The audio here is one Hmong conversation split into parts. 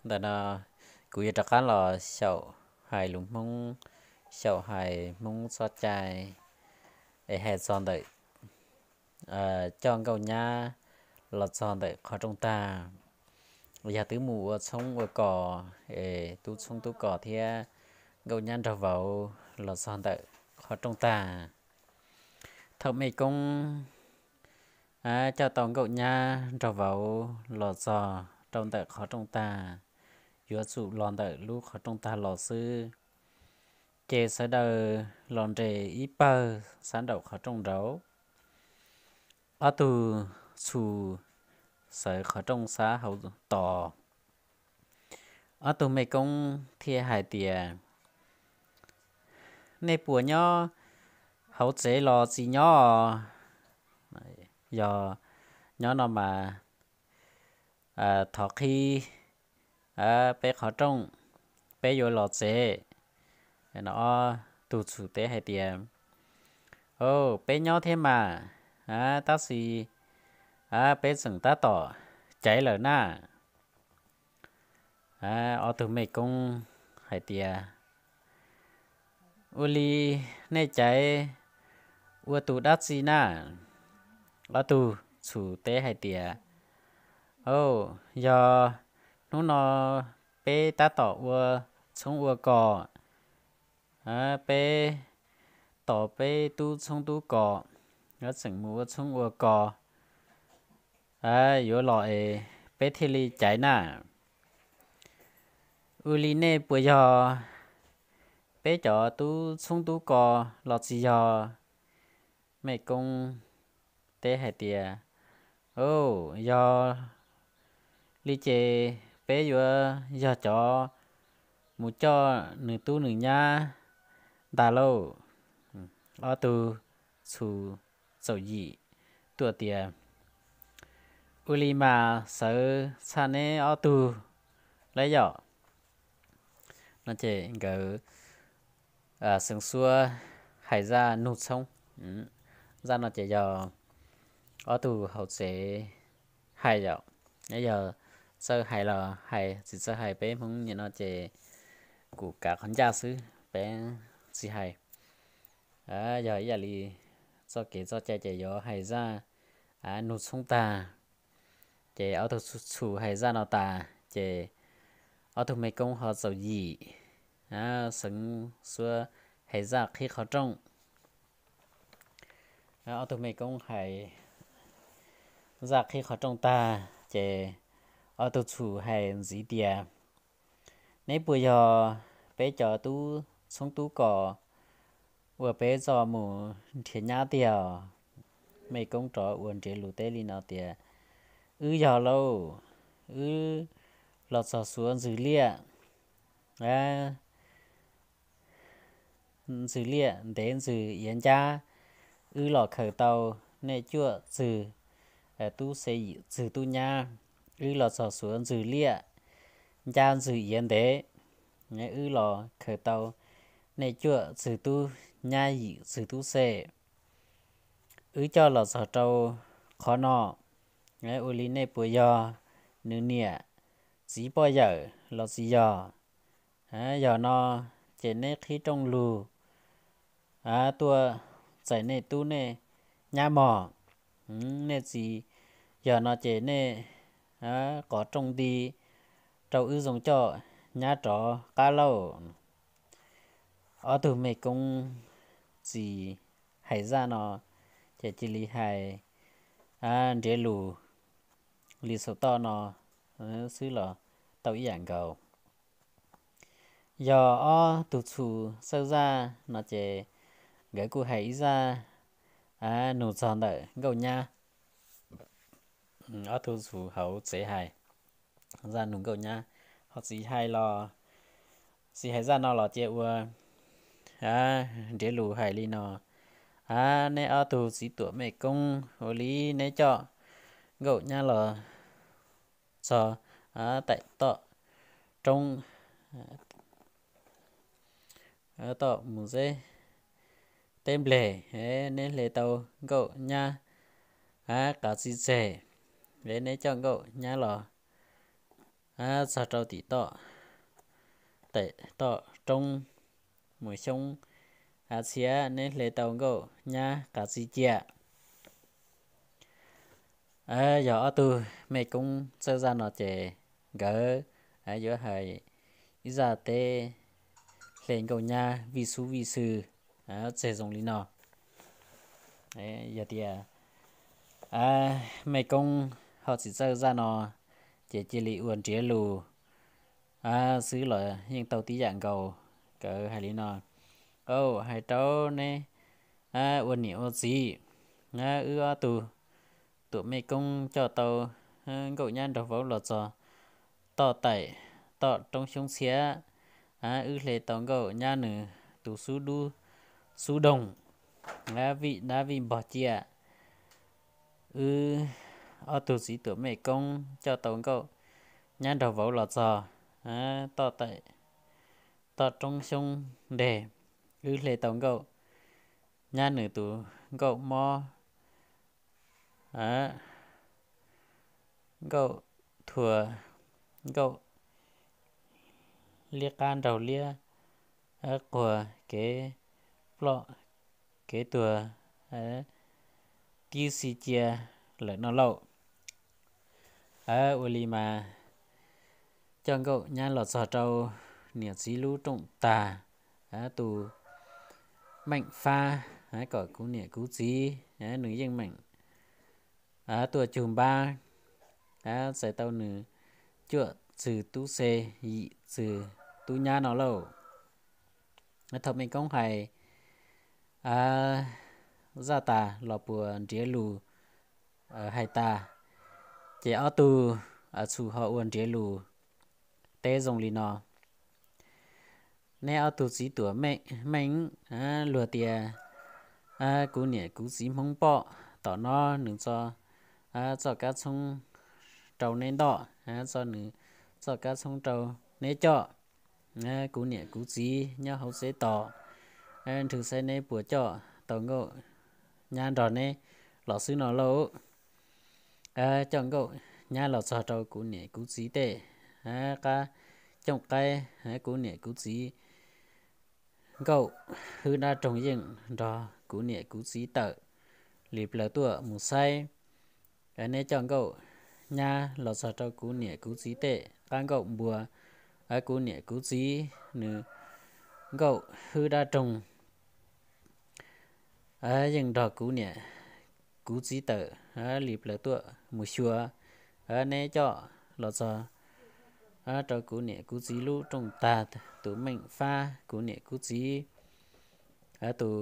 Ntawm no kuv yuav rov qab los xyaum hais lus Hmoob, xyaum hais Hmoob txoj cai es hais txog ntawm coj nkauj nyab los txog ntawm qhov rooj tag, yog twb mus ua txhoob ua kos es tub txhoob tub kos thiab nkauj nyab nraug vauv los txog ntawm qhov rooj tag. Thaum mej koob coj tau nkauj nyab nraug vauv los txog rau ntawm qhov rooj tag, yuav tsum los ntawm lub qhov rooj tag los xwb, ces sawv daws los nres ib pawg sab nraum qhov rooj nraud. Ob tug txhus sawv qhov rooj sab hauv tos. Ob tug mej koob thiaj hais tias, nej puas nyob hauv tsev los tsis nyob? Yog nyob no mas thov qhib peb qhov rooj, peb yuav los tsev. Ob tug txhus teb hais tias, peb nyob thiab mas, tab sis peb tseem tab tom caiv lawm na. Ob tug mej koob hais tias, ua li nej caiv ua tus dab tsi na? Ob tug txhus teb hais tias, yog hnub no peb tab tom ua txhoob ua kos, peb tos peb tub txhoob tub kos, tseem mus ua txhoob ua kos, yuav los es peb thiaj li caiv na. Ua li nej puas yog peb cov tub txhoob tub kos los tsis yog? Mej koob teb hais tias, yog li ces peb yuav yog cov mus coj nws tub nws nyab ntag lauj. Ob tug txhus txaus yim tuaj tias, ua li mas sawv txhaj neb ob tug lawm yom. No ces nkawd xeev xuab hais zaj nug txhoob. Zaj no ces yog ob tug hauv tsev hais yom. Yog txawj hais los hais, tsis txawj hais, peb Hmoob nim no ces kuv kav qhov ncaj xwb, peb tsis hais. Yog ib yam li txoj kev txoj cai ces yuav hais zaj nug txhoob tag, ces ob tug txhus hais zaj no tas ces ob tug mej koob ho txaus yim, xeev xuab hais zaj qhib qhov rooj. Ob tug mej koob hais zaj qhib qhov rooj tag ces ob tug txhus hais ntxiv tias, neb puas yog peb cov tub txhoob tub kos uas peb tso mus nrhiav nyab tiag? Mej koob rov ua nrhiav lus teb li no tias, wb yog lauj, wb los txog xuav ntxwg liaj, ntxwg liaj ntev ntxwg iav ncab, wb los khaws tau nej cuaj txwg tub xe yim txwg tub nyab. Wb los txog xuav ntxwg liaj ncab ntxwg iav ntev, wb los khaws tau nej cuaj txwg tub nyab yim txwg tub xe. Wb coj los txog rau qhov no, ua li nej puas yog nws niam txiv poj yawm los tsis yog? Yog no ces neb qhib rooj lug tuaj txais nej tub nej nyab mog. Nej tsis yog no ces nej qov rooj nti rau wb zoo coj nyab rov qab lauj. Ob tug mej koob tsis hais zaj no, ces cia li hais nrhiav lus li xaus toj no xwb los tau ib yam nkaus. Yog ob tug txhus txawj zaj no ces nkawd kuj hais ib zaj nug txog ntawm nkauj nyab. Ob tug txhus hauv tsev hais zaj nug nkauj nyab, ho txiv hais los, txiv hais zaj no los cia ua nrhiav lus hais li no. Neb ob tug txiv tuam mej koob, ua li neb coj nkauj nyab los txog taim toj roob, toj mus zeb teb nplej, neb hle tau nkauj nyab qav txiv tseg, neb coj nkauj nyab los txog rau tim toj, tawm toj roob mus xyoob av txhiab, neb hle tau nkauj nyab qas txiv cia. Yog ob tug mej koob txawj zaj no ces nkawd yuav hais ib zaj teb hle nkauj nyab vij xub vij xwm tseg zoo li no. Yog tias mej koob ho tsis txawj zaj no ces cia li ua nrhiav lus xwb los yeej tau tib yam nkaus. Nkawd hais li no: Au, hais rau neb ua niam ua txiv, wb ob tug tuam mej koob coj tau nkauj nyab nraug vauv los txog toj taim toj roob xyoob txhiab, wb hle tau nkauj nyab nws tus xub dub xub doog, vij dab vij npog cia. Wb ob tug txiv tuam mej koob coj tau nkauj nyab nraug vauv los txog toj taim toj roob xyoob nteg, wb hle tau nkauj nyab nws tus nkauj mob, nkauj thua, nkauj liab qab nraug liab, quag kev ploj kev tuag tib si cia lawm no lauj. Ua li mas coj nkauj nyab los txog rau niam txiv lub rooj tag, tus meem fab kom kuv niam kuv txiv nws yeej meem tuaj cug npab txais tau nws cuaj txwg tub xe yim txwg tub nyab no lauj. Thaum mej koob hais zaj tas los puas nrhiav lus hais tas, ces ob tug txhum ho ua nrhiav lus teb zoo li no: Neb ob tug txiv tuam mej, luag tias kuv niam kuv txiv Hmoob poj tom no nws txo txoj kab txhoob rau neb ntoj, txo nws txoj kab txhoob rau neb coj. Kuv niam kuv txiv nyob hauv tsev tos, nrhw saib neb puas coj tau nkauj nyab nrog neb los xwb no lauj. Coj nkauj nyab los txog rau kuv niam kuv txiv tej qab cooj qaib, kuv niam kuv txiv nkauj hwb dab roog yeej nrog kuv niam kuv txiv tawm li plaws tuaj mus saib. Neb coj nkauj nyab los txog rau kuv niam kuv txiv tej qab nkauj npua, kuv niam kuv txiv nws nkauj hwb dab roog yeej nrog kuv niam kuv txiv tawm li plaws tuaj mus xyuas. Neb coj los txog rau kuv niam kuv txiv lub rooj tag, tus meem fab kuv niam kuv txiv tus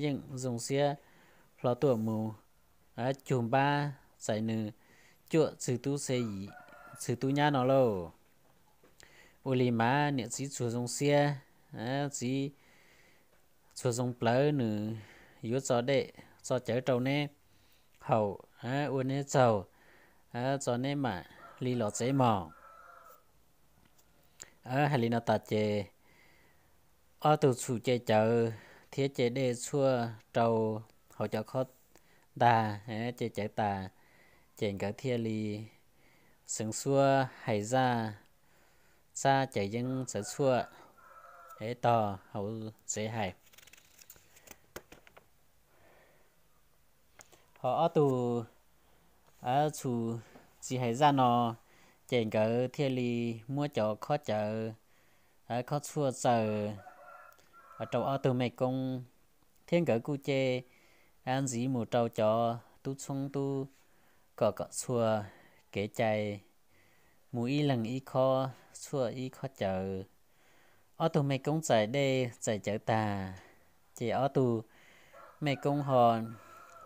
yeej zoo siab hlo tuaj mus cug npab txais nws cuaj txwg tub xe yim txwg tub nyab no lauj. Ua li mas niam txiv txuag zoo siab, txiv txuag zoo plawv, nws yuav tso dej tso cawv rau neb haus, ua neb txaug, tso neb mam li los tsev mog. Hais li no tas ces ob tug txhum ce cawv thiab ce dej tshuaj rau hauv cov khob ntag, ce cawv tas ces nkawd thiaj li seev suab hais zaj txab cawv yeeb txawv tshuaj es tog hauv tsev hais. Ho ob tug txhum tsis hais zaj no, ces nkawd thiaj li muab cov khob cawv khob tshuaj txaws rau ob tug mej koob, thiab nkawd kuj ce ntxiv mus rau cov tub txhoob tub kom kom txhua kev cai mus ib leeg ib khob tshuaj ib khob cawv. Ob tug mej koob txais dej txais cawv tag, ces ob tug mej koob ho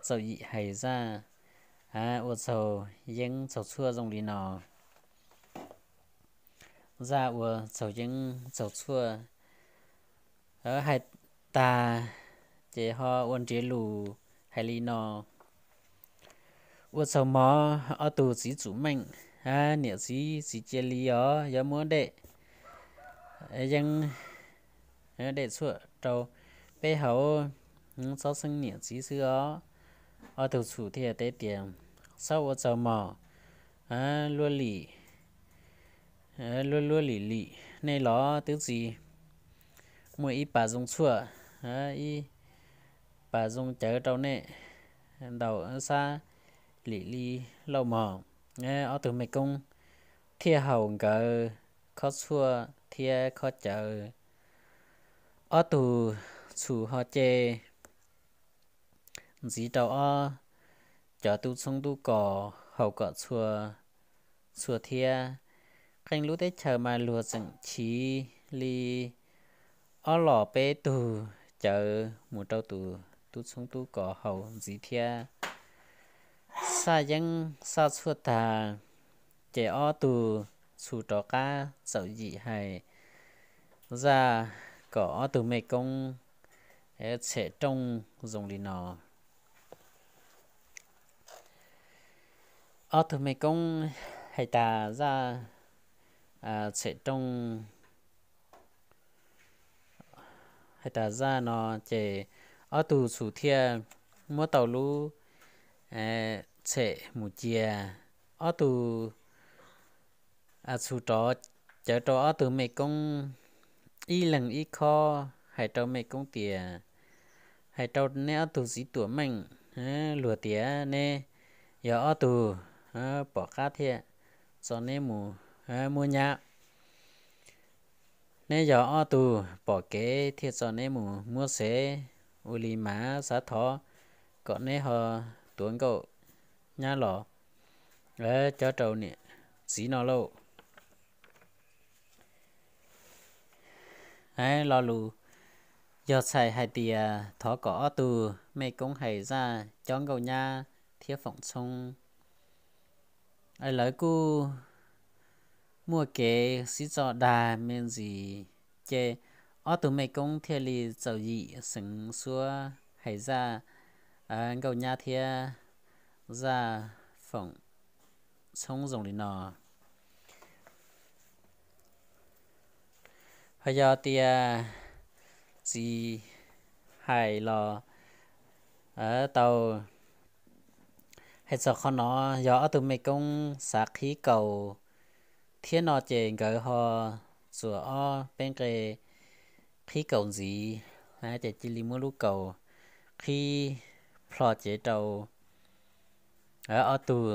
txaus yim hais zaj ua txaug yeeb txaug tshuaj zoo li no. Zaj ua txaug yeeb txaug tshuaj hais tag, ces ho ua nrhiav lus hais li no: Ua txaug mog ob tug txiv tsum meej, niam txiv tsis cia li os, yuav muab dej yeeb dej tshuaj rau peb haus, txhob xeeb niam txiv xwb os. Ob tug txhum thiaj teb tias, Txhob ua txaug mog, luaj lim luab luab lim lim, nej los twb tsis muaj ib pas zoo tshuaj, ib pas zoo cawv rau nej ntaus xab lim li lauj mog. Ob tug mej koob thiaj haus nkawd khob tshuaj thiab khob cawv. Ob tug txhum ho ce ntxiv rau ob cov tub txhoob tub kos haus kom txhua txhua thiab. Qee lub teb chaws mas luag tseem chiv li ob los peb tug cawv mus rau tus tub txhoob tub kos haus ntxiv thiab. Xaj yeeb xaj tshuaj tag, ces ob tug txhum rov qab txawm yim hais zaj kom ob tug mej koob txhem rooj zoo li no. Ob tug mej koob hais tas zaj txhem rooj, hais tas zaj no, ces ob tug txhum thiaj muab tau lub txhem mus cia. Ob tug txhum rov cawv rau ob tug mej koob ib leeg ib khob, hais rau mej koob tias, hais rau neb ob tug txiv tuam meej, luag tias neb yog ob tug pom qab thiaj tso neb mus muab nyab. Neb yog ob tug pom kev thiaj tso neb mus muab xev, ua li mas xav thov kom neb ho tuav nkauj nyab los cob rau niam txiv no lauj. Lo lus yog txhais hais tias thov kom ob tug mej koob hais zaj cob nkauj nyab thiab foom txhoob. Lawv kuj muaj kev sib tso dag me ntsis, ces ob tug mej koob thiaj li txaus yim xeev suab hais zaj nkauj nyab thiab zaj foom txhoob zoo li no. Ho yog tias tsis hais los tau. Hais txog qhov no, yog ob tug mej koob xav qhib kaus thiab no ces nkawd ho txuas ob peb nqe qhib kaus ntxiv, ces cia li muab lub kaus qhib plho cev rau ob tug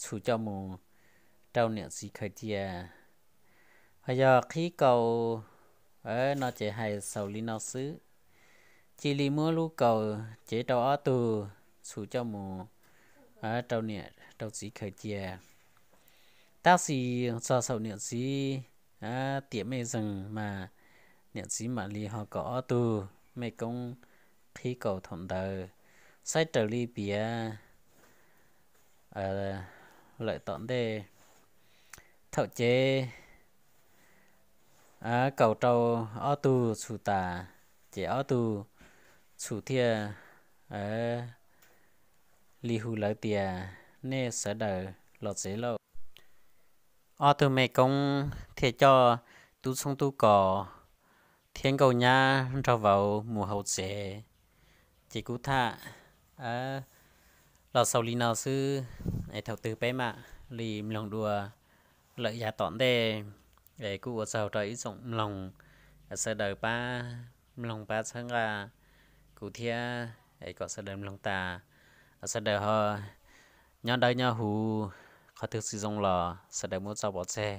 txhum coj mus rau niam txiv khaws cia. Ho yog qhib kaus no ces hais xaus li no xwb, cia li muab lub kaus cev rau ob tug txhum coj mus rau niam rau txiv khaws cia. Tab sis txog saum niam txiv tiam mej zeeg mas niam txiv mam li ho kom ob tug mej koob qhib kaus thaum ntawd, saib raws li piav lawm tom ntej. Thaum cev kaus rau ob tug txhum tas, ces ob tug txhum thiaj li hu lawv tias, nej sawv daws los tsev lauj. Ob tug mej koob thiaj coj tub txhoob tub kos thiab nkauj nyab nrog vauv mus hauv tsev. Ces kuv tham los xaus li no xwb, es thaum twg peb mam li mloog dua lawm yav tom ntej. Es kuj ua tsaug rau ib tsoom mloog, sawv daws pab mloog pab txhawb nqa kuv thiab, es kom sawv daws mloog tas, sawv daws ho nyob dawb nyob huv, qhov twg tsis zoo los sawv daws muab tso pov tseg.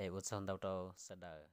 Es ua tsaug ntau rau sawv daws.